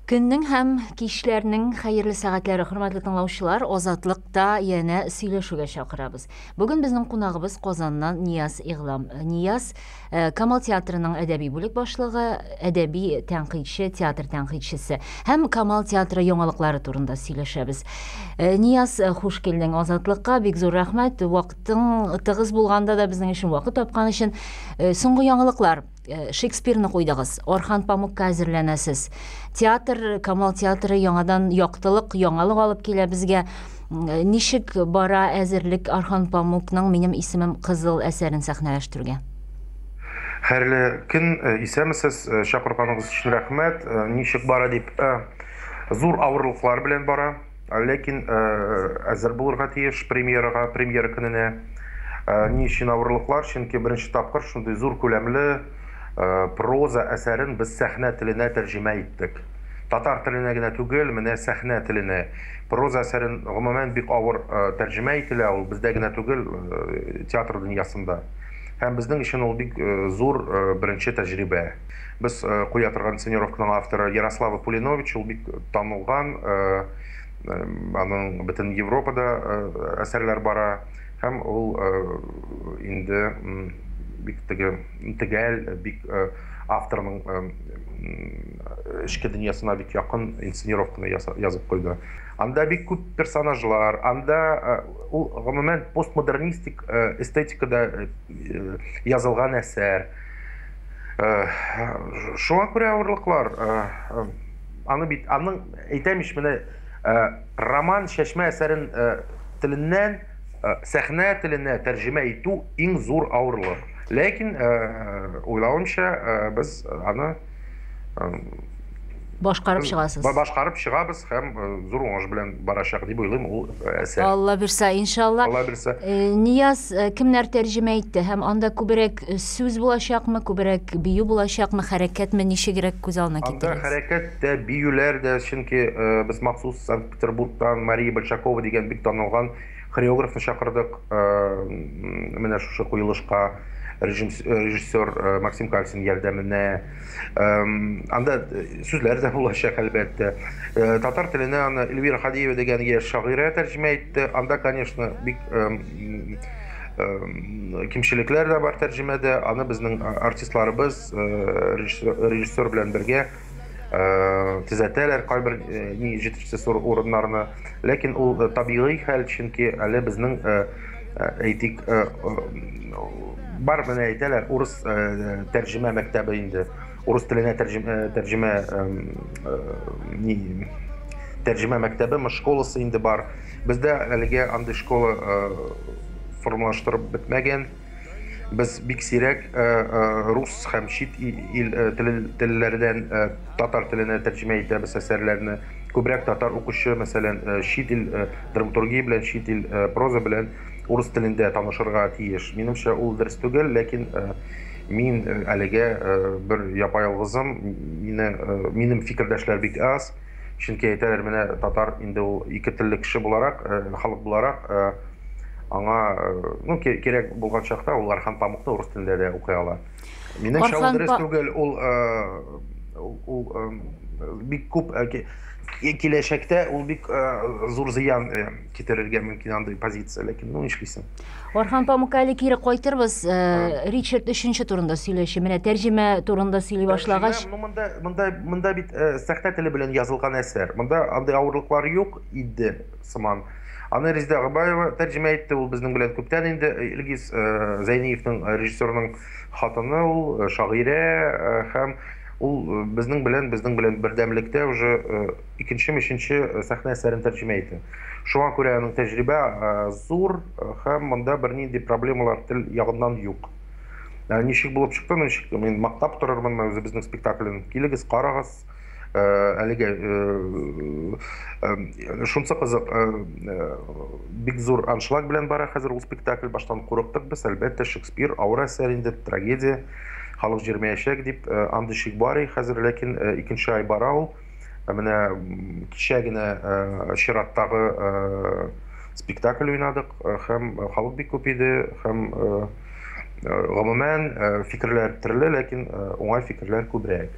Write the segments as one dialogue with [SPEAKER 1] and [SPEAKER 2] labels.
[SPEAKER 1] Көннең һәм кичләрнең хәерле сәгатьләре, хөрмәтле тыңлаучылар, Азатлыкта янә сөйләшүгә чакырабыз. Бүген безнең кунагыбыз Казаннан Нияз Игълам. Нияз э, Камал театрының әдәби бүлек башлыгы, әдәби тәнкыйтьче, театр тәнкыйтьчесе һәм Камал театры яңалыклары турында сөйләшәбез. Э, Нияз, э, хуш килдең Азатлыкка, бик зур рәхмәт. Вакытың тыгыз булганда да безнең өчен вакыт тапкан өчен. Соңгы яңалыклар. Шекспирны куйдыгыз, Орхан Памукка әзерләнәсез. Театр, Камал театры яңадан яктылык, яңалык алып килә безгә. Ничек бара әзерлек Орхан Памукның Минем исемем Кызыл әсәрен сәхнәләштерүгә?
[SPEAKER 2] Хәерле көн, исәнмесез, чакырганыгыз өчен рәхмәт. Ничек бара дип, зур авырлыклар белән бара. Ләкин әзер булырга тиеш премьерага, премьера көненә. Ни өчен авырлыклар? Чөнки беренче тапкыр шундый зур күләмле проза әсәрен без сәхнә теленә тәрҗемә иттек. Татар теленә генә түгел, менә сәхнә теленә. Проза әсәрен гомумән бик авыр тәрҗемә ителә, ул бездә генә түгел, театр дөньясында. Һәм безнең өчен ул бик зур беренче тәҗрибә. Без куя торган инсценировканың авторы Ярослава Пулинович, ул бик танылган, аның бөтен Европада әсәрләр бара һәм ул инде бик теге төгәл, бик авторның эчке дөньясына бик якын инсценировканы язып куйды. Анда бик күп персонажлар, анда ул гомумән постмодернистик эстетикада язылган әсәр. Шуңа күрә авырлыклар. Аны бит, аның, әйтәм ич, менә роман чәчмә әсәрен теленнән сәхнә теленә тәрҗемә итү иң зур авырлык. Ләкин, уйлавымча, без аны
[SPEAKER 1] башкарып чыгасыз.
[SPEAKER 2] Башкарып чыгабыз һәм зур уңыш белән барачак дип уйлыйм ул әсәр.
[SPEAKER 1] Алла бирса, иншалла.
[SPEAKER 2] Алла бирса.
[SPEAKER 1] Нияз, кемнәр тәрҗемә итте һәм анда күбрәк сүз булачакмы, күбрәк бию булачакмы, хәрәкәтме, ничегрәк күз алдына китерегез?
[SPEAKER 2] Анда хәрәкәт тә, биюләр дә, чөнки без махсус Санкт-Петербургтан Мария Большакова дигән бик танылган хореографны чакырдык. Менә шушы куелышка режиссер Максим Кальцин ярдәменә. Анда сүзләр дә булачак, әлбәттә. Татар теленә аны Эльвира Хадиева дигән яшь шагыйрә тәрҗемә итте. Анда, конечно, бик кимчелекләр дә бар тәрҗемәдә. Аны безнең артистларыбыз режиссер белән бергә төзәтәләр кайбер ни җитешсез урыннарны. Ләкин ул табигый хәл, чөнки әле безнең әйтик, бар менә әйтәләр, урыс тәрҗемә мәктәбе инде. Урыс теленә тәрҗемә ни тәрҗемә мәктәбе, школасы инде бар. Бездә әлегә андый школа формалаштырып бетмәгән. Без бик сирәк рус һәм чит ил телләрдән татар теленә тәрҗемә итәбез әсәрләрне. Күбрәк татар укучы, мәсәлән, чит ил драматургия белән, чит ил проза белән урыс телендә танышырга тиеш. Минемчә, ул дөрес түгел, ләкин мин әлегә бер япа-ялгызым, мине минем фикердәшләр бик аз. Чөнки әйтәләр, менә татар инде ул ике телле кеше буларак, халык буларак, аңа ну кирәк булган чакта ул Орхан Памукны урыс телендә дә укый ала. Минемчә, ул дөрес түгел, ул ул бик күп киләчәктә ул бик зур зыян китерергә мөмкин андый позиция, ләкин ну нишлисең.
[SPEAKER 1] Орхан Памукка әле кире кайтырбыз. Ричард Өченче турында сөйләшим. Менә тәрҗемә турында сөйли башлагач.
[SPEAKER 2] Ну монда монда монда бит сәхнә теле белән язылган әсәр. Монда андый авырлыклар юк иде сыман. Аны Резеда Агабаева тәрҗемә итте, ул безнең белән күптән инде. Илгиз Зәйниевның режиссерның хатыны ул, шагыйрә һәм ул безнең белән безнең белән бердәмлектә уже икенче, өченче сәхнә әсәрен тәрҗемә итә. Шуңа күрә аның тәҗрибә зур һәм монда бернинди проблемалар тел ягыннан юк. Ничек булып чыкты, ничек мин мактап торырмын үзебезнең спектаклен. Килегез, карагыз. Әлеге шунсы кызык, бик зур аншлаг белән бара хәзер ул спектакль. Баштан курыктык без, әлбәттә, Шекспир авыр әсәр инде, трагедия, халык җирмәячәк дип, андый шик бар хәзер, ләкин икенче ай бара ул. Менә кичә генә чираттагы спектакль уйнадык, һәм халык бик күп иде, һәм гомумән фикерләр төрле, ләкин уңай фикерләр күбрәк.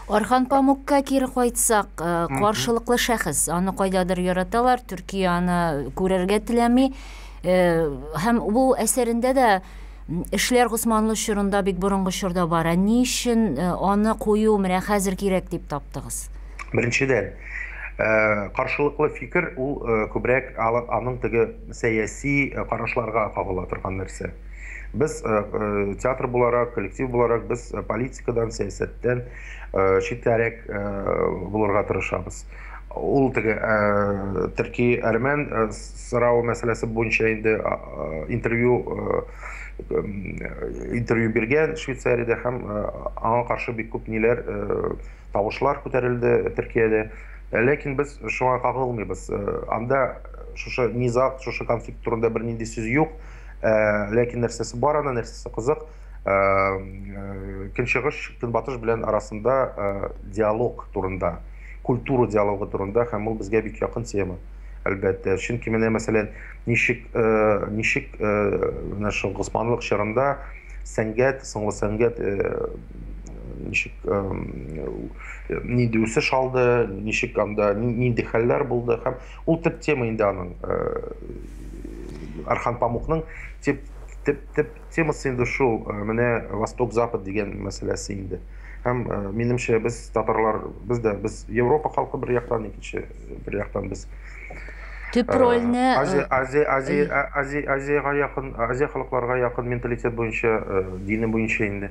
[SPEAKER 1] Орхан Памукка кире кайтсак, каршылыклы шәхес, аны кайдадыр яраталар, Төркия аны күрергә теләми. Һәм бу әсәрендә дә эшләр Госманлы чорында, бик борынгы чорда бара. Ни өчен аны кую менә хәзер кирәк дип таптыгыз?
[SPEAKER 2] Беренчедән, каршылыклы фикер ул күбрәк аның теге сәяси карашларга кагыла торган нәрсә. Без театр буларак, коллектив буларак, без политикадан, сәясәттән читтәрәк булырга тырышабыз. Ул теге төрки әрмән сорау мәсьәләсе буенча инде интервью биргән Швейцариядә һәм аңа каршы бик күп ниләр, тавышлар күтәрелде Төркиядә. Ләкин без шуңа кагылмыйбыз. Анда шушы низаг, шушы конфликт турында бернинди сүз юк. Ләкин нәрсәсе бар анда, нәрсәсе кызык, Көнчыгыш, Көнбатыш белән арасында диалог турында, культура диалогы турында, һәм ул безгә бик якын тема, әлбәттә. Чөнки менә, мәсәлән, ничек менә шул Госманлык чорында сәнгать, соңгы сәнгать ничек нинди үсеш алды, ничек анда нинди хәлләр булды, һәм ул төп тема инде аның, Орхан Памукның төп темасы инде шул, менә Восток-Запад дигән мәсьәләсе инде. Һәм минемчә, без татарлар, без дә, без Европа халкы бер яктан, икенче бер яктан без
[SPEAKER 1] төп рольне
[SPEAKER 2] Азия, Азия, Азия, Азия, Азиягә якын, Азия халыкларга якын менталитет буенча, дине буенча инде.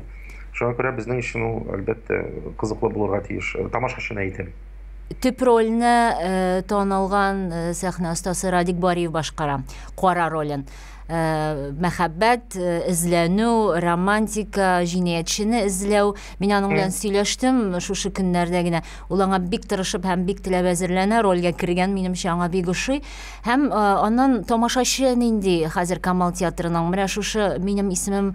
[SPEAKER 2] Шуңа күрә безнең өчен ул, әлбәттә, кызыклы булырга тиеш. Тамашачыны әйтәм.
[SPEAKER 1] Төп рольне танылган сәхнә остасы Радик Бариев башкара, кара ролен. Мәхәббәт, эзләнү, романтика, җинаятьчене эзләү. Мин аның белән сөйләштем шушы көннәрдә генә. Ул аңа бик тырышып һәм бик теләп әзерләнә, рольгә кергән, минемчә, аңа бик ошый. Һәм аннан тамашачы нинди хәзер Камал театрының? Менә шушы Минем исемем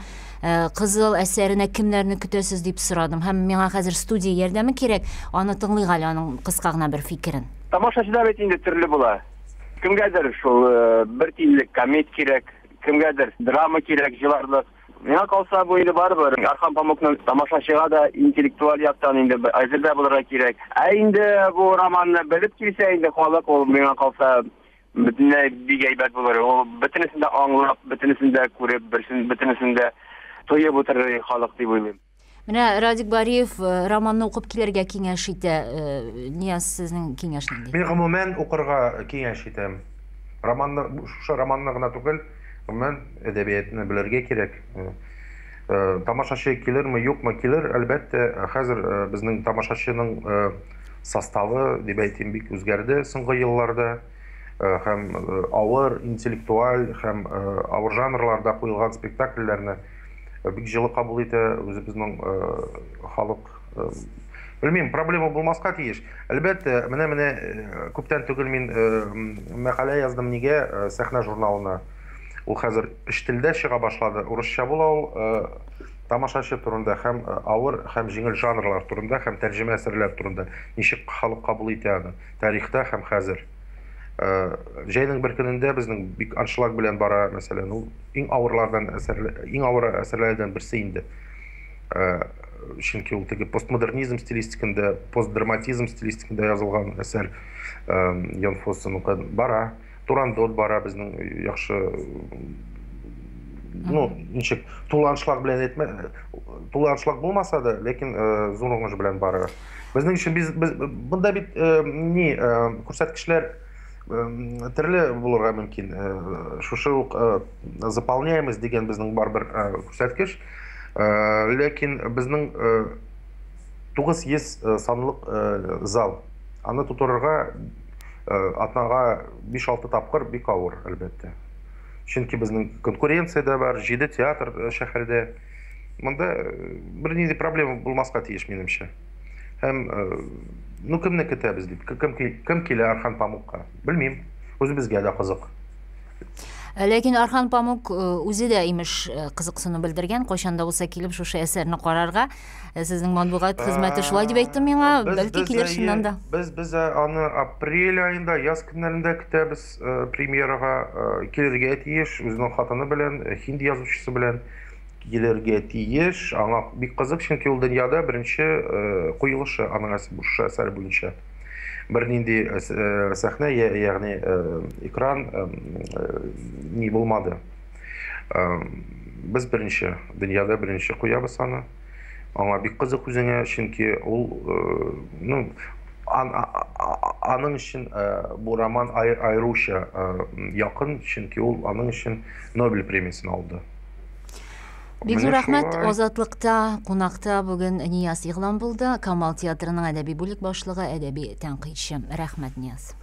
[SPEAKER 1] Кызыл әсәренә кемнәрне көтәсез дип сорадым. Һәм миңа хәзер студия ярдәме кирәк. Аны тыңлыйк әле, аның кыска гына бер фикерен.
[SPEAKER 3] Тамашачы да бит инде төрле була. Кемгәдер шул бер тиенлек комедия кирәк, кемгәдер драма кирәк, җыларлык. Миңа калса, бу инде барыбер Орхан Памукның тамашачыга да интеллектуаль яктан инде әзер дә булырга кирәк. Ә инде бу романны белеп килсә инде халык, ул миңа калса бөтенләй бик әйбәт булыр. Ул бөтенесен дә аңлап, бөтенесен дә күреп, берсен бөтенесен дә тоеп утырыр халык дип уйлыйм.
[SPEAKER 1] Менә Радик Бариев романны укып килергә киңәш итә. Нияз, сезнең киңәш нинди?
[SPEAKER 2] Мин гомумән укырга киңәш итәм. Романны, шушы романны гына түгел, гомумән әдәбиятны белергә кирәк. Тамашачы килерме, юкмы? Килер, әлбәттә. Хәзер безнең тамашачының составы, дип әйтим, бик үзгәрде соңгы елларда. Һәм авыр интеллектуаль һәм авыр жанрларда куелган спектакльләрне бик җылы кабул итә үзебезнең халык. Белмим, проблема булмаска тиеш. Әлбәттә, менә күптән түгел мин мәкалә яздым нигә сәхнә журналына. Ул хәзер өч телдә чыга башлады. Урысча була ул, тамашачы турында һәм авыр һәм җиңел жанрлар турында һәм тәрҗемә әсәрләр турында. Ничек халык кабул итә аны тарихта һәм хәзер. Җәйнең бер көнендә безнең бик аншлаг белән бара, мәсәлән, ул иң авырлардан әсәрләр, иң авыр әсәрләрдән берсе инде. Чөнки ул теге постмодернизм стилистикында, постдраматизм стилистикында язылган әсәр, Ян Фоссеныкы бара. Турандот бара безнең яхшы, ну, ничек, тулы аншлаг белән әйтмә, тулы аншлаг булмаса да, ләкин зур уңыш белән бара. Безнең өчен без монда бит ни күрсәткечләр төрле булырга мөмкин. Шушы ук заполняемость дигән безнең бар бер күрсәткеч. Ләкин безнең 900 санлык зал. Аны тутырырга атнага 5-6 тапкыр бик авыр, әлбәттә. Чөнки безнең конкуренция дә бар, 7 театр шәһәрдә. Монда бернинди проблема булмаска тиеш, минемчә. Һәм, ну, кемне көтәбез дип, кем килә Орхан Памукка? Белмим. Үзебезгә дә кызык.
[SPEAKER 1] Ләкин Орхан Памук үзе дә, имеш, кызыксыну белдергән, кайчан да булса килеп шушы әсәрне карарга. Сезнең матбугат хезмәте шулай дип әйтте миңа, бәлки килер чыннан да.
[SPEAKER 2] Без аны апрель аенда, яз көннәрендә көтәбез, премьерага килергә тиеш, үзенең хатыны белән, хинди язучысы белән. килергә тиеш. Аңа бик кызык, чөнки ул дөньяда беренче куелышы аның шушы әсәр буенча. Бернинди сәхнә, ягъни экран ни булмады. Без беренче, дөньяда беренче куябыз аны. Аңа бик кызык үзеңә, чөнки ул, ну, аның өчен бу роман аеруча якын, чөнки ул аның өчен Нобель премиясен алды.
[SPEAKER 1] Бик зур рәхмәт. Азатлыкта кунакта бүген Нияз Игълан булды. Камал театрының әдәби бүлек башлыгы, әдәби тәнкыйтьче. Рәхмәт, Нияз.